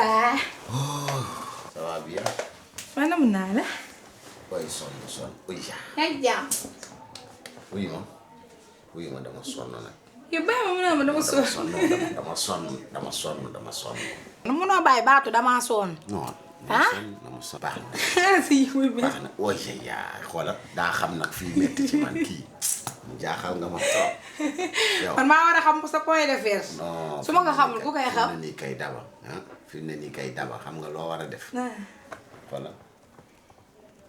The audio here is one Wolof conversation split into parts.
va. Oh, ça va bien. Mana mun naa la. Oui, sonn. Oui. yaa ngi jàmm. Oui ma dama sonn nag. yow bàyyi ma mun naa ma dama sonn. dama sonn. munoo bàyyi baatu damaa sonn. non. ah dama sonn baax na. si wuy bi. baax na oui yaa xoolal daa xam nag fii métti ci man kii mu jaaxal nga ma trop. yow man maa war a xam sa point de vue. non su ma ko xamul ku koy xam. fi mu ne nii kay daba fi mu ne nii kay daba xam nga loo war a def. xoolal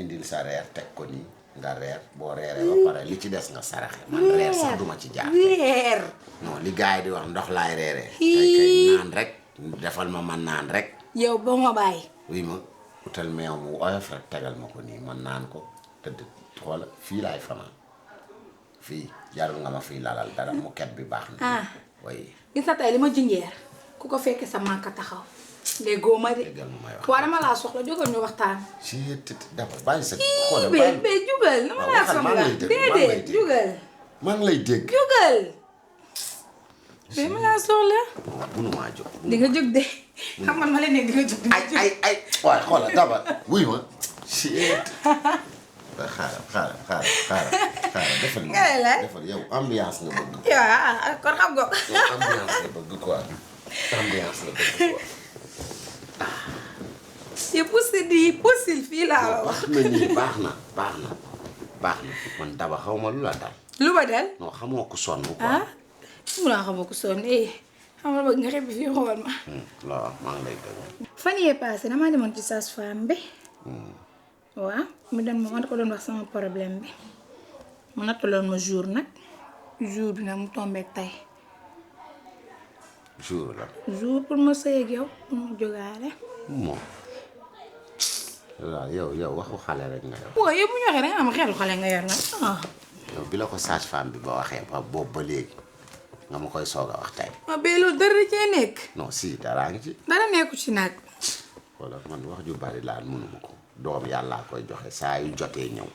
indil sa reer teg ko nii nga reer boo reeree ba pare li ci des nga saraxe man reer sax duma ci jaar. reer. non li gars yi di wax ndox laay reeree. tey kay naan rek defal ma man naan rek. yow ba ma bàyyi. oui ma utal meew mu oyof rek tegal ma ko nii man naan ko tëdd xoola fii laay fanaan fii jarul nga ma fii lalal dara mu ket bi baax na. oui. gis nga tey li ma jinjeer ku ko fekkee sa manka taxaw. léegi góoma de. déggal ma may wax. waaw dama laa soxla jógal ñu waxtaan. si dafa bàyyi sa xoolal bàyyi. bee jugal dama laa soxla. déedéet jugal. maa ngi lay dégg. jugal. bee ma laa soxla. mënumaa jóg. di nga jóg de. xam nga ma leen ne di nga jóg. ay waaye xoolal daba wuy ma. si xaaral defal defal yow ambiance nga bëgg. waaw kon xam nga. ambiance nga bëgg quoi ambiance nga bëgg quoi. c'est possible fii laa la wax. na nii baax na man daba xaw ma lu la dal. lu ma dal. non xamoo ko sonn quoi. mu laa xamoo ko sonn xam nga bëgg nga xëy fii xool ma. waaw maa ngi lay déglu. fan yee passé damaa demoon ci sage-femme bi. waaw mu dem ma ko doon wax sama problème bi mu nattaloon ma jour bi nag mu tombeek tey. jour la. jour pour ma sëy ak yow pour ma jógaale. moom waaw yow waxu xale rek nga yor. waaw yow bu ñu waxee rek am xelu xale nga yor nag. yow bi la ko sage-femme bi ba waxee ba boobu ba léegi nga ma koy soog a wax tey. waaw ba loolu dara da cee nekk. non si daraa ngi ci. dara nekku ci nag. wala man wax ju bari laa mënuma ko. doom yàllaa koy joxe saa yu jotee ñëw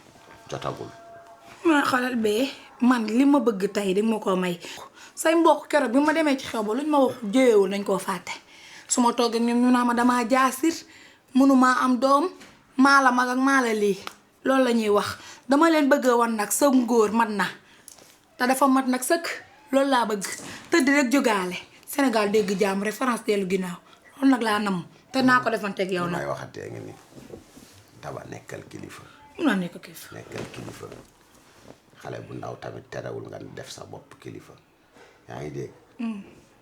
jotagul. ma xoolal bee man li ma bëgg tey dañ ma koo may. say mbokk keroog bi ma demee ci xew ba luñ ma wax jëyewul nañ koo fàtte su ma toog ak ñoom ñu naa ma damaa jaasir mënumaa am doom maa la mag ak maa la lii loolu la ñuy wax dama leen bëgg a wan nag sa ngóor mat na te dafa mat nag sëkk loolu laa bëgg tëdd rek jógaale Sénégal dégg jàmm rek France dellu ginnaaw loolu nag laa nam te naa ko defanteeg yow nag. may waxatee nga ni daba nekkal kilifa. mun naa nekk kilifa. nekkal kilifa xale bu ndaw tamit terewul nga def sa bopp kilifa yaa ngi dégg.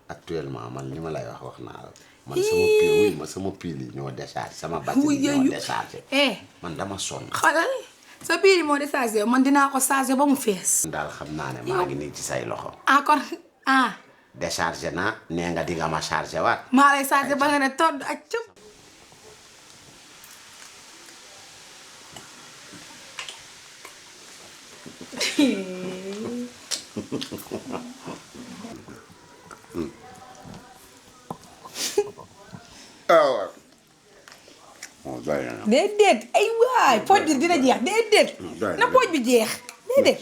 actuellement man li ma lay wax naa la. man sama pile yi ñoo déchargé sama batterie ñoo déchargé. man dama sonn. xoolal sa pile yi moo déchargé man dinaa ko chargé ba mu fees. daal xam naa ne maa ngi nii ci say loxo. kon déchargé naa nee nga di nga ma chargé waat. maa lay chargé ba nga ne todd ak cëpp. déedéet ay waay pooj bi dina jeex déedéet. na pooj bi jeex. déedéet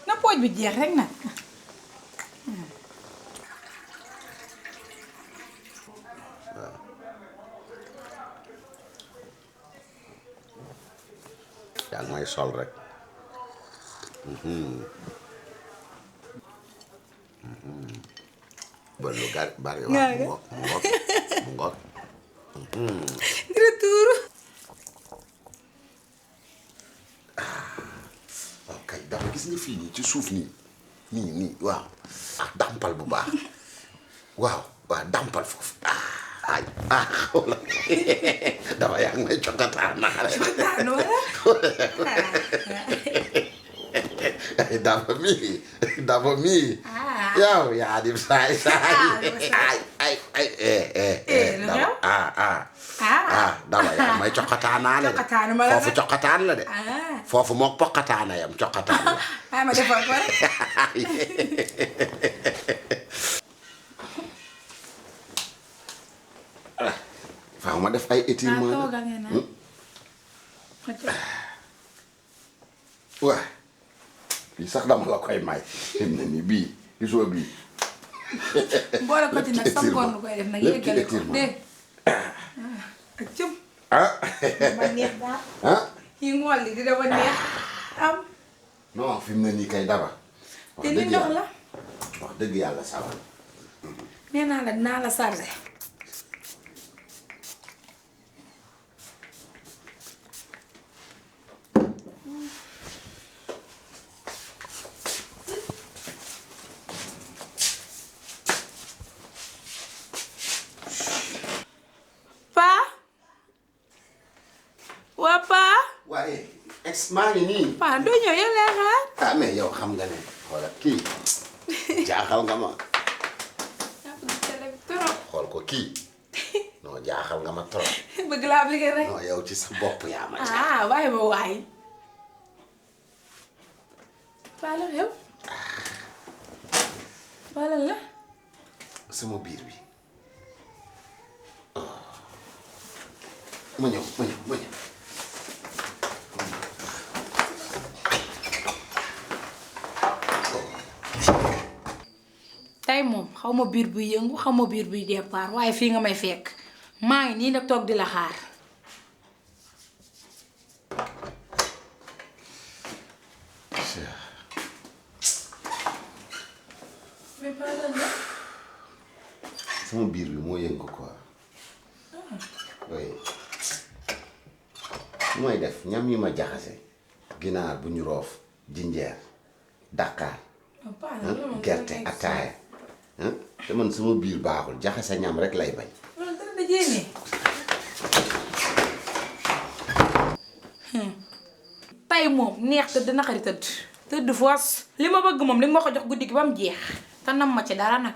na pooj bi jeex rek nag. yaa ngi may sol rek. ba lu bari wax mu ngoog. dina tuuru. waaw kay dafa gis nga fii nii ci suuf nii waaw. dampal bu baax waaw dampal foofu xoolal dafa yaa ngi may cokkataan naxare. cokkataan wala. dafa mii yow yaa di saay dama yaa may cokkataanaa la de foofu cokkataan la de foofu mook pokkataana yam cokkataan la. ma defal ko rek. faaw ma def ay étirement. waaw bii sax dama la koy may fi mu ne nii bii gisoo bii. boole ko ci nag sam ngoon koy def nag yeggali ko dégg ak cëm. ah. ma neex daal. ah. yi ngool li di dama neex am. non fi mu ne nii kay daba. te li ndox la. wax dëgg yàlla sawal. nee naa la dinaa la chargé. waaye ex maa ngi nii. paa doo ñëw yow laa xaar. ah mais yow xam nga ne xoolal kii jaaxal nga ma. xool ko kii non jaaxal nga ma trop. bëgg laa appliqué rek. non yow ci sa bopp yaa ma jaaxal. ah waaye ma waay. Fala xew. Fala la. sama biir bi. ma ñëw. tey moom xaw ma biir buy yëngu xaw ma biir buy départ waaye fii nga may fekk maa ngi nii nag toog di la xaar. sama biir bi moo yëngu quoi. oui mooy def ñam yi ma jaxase ginaar bu ñu roof jinjeer Dakar gerte ataaya te man sama biir baaxul jaxase ñam rek lay bañ. loolu dara dajee ne. tey moom neex tëdd naqari tëdd foos li ma bëgg moom li ma ko jox guddi gi ba mu jeex te nam ma ci dara nag.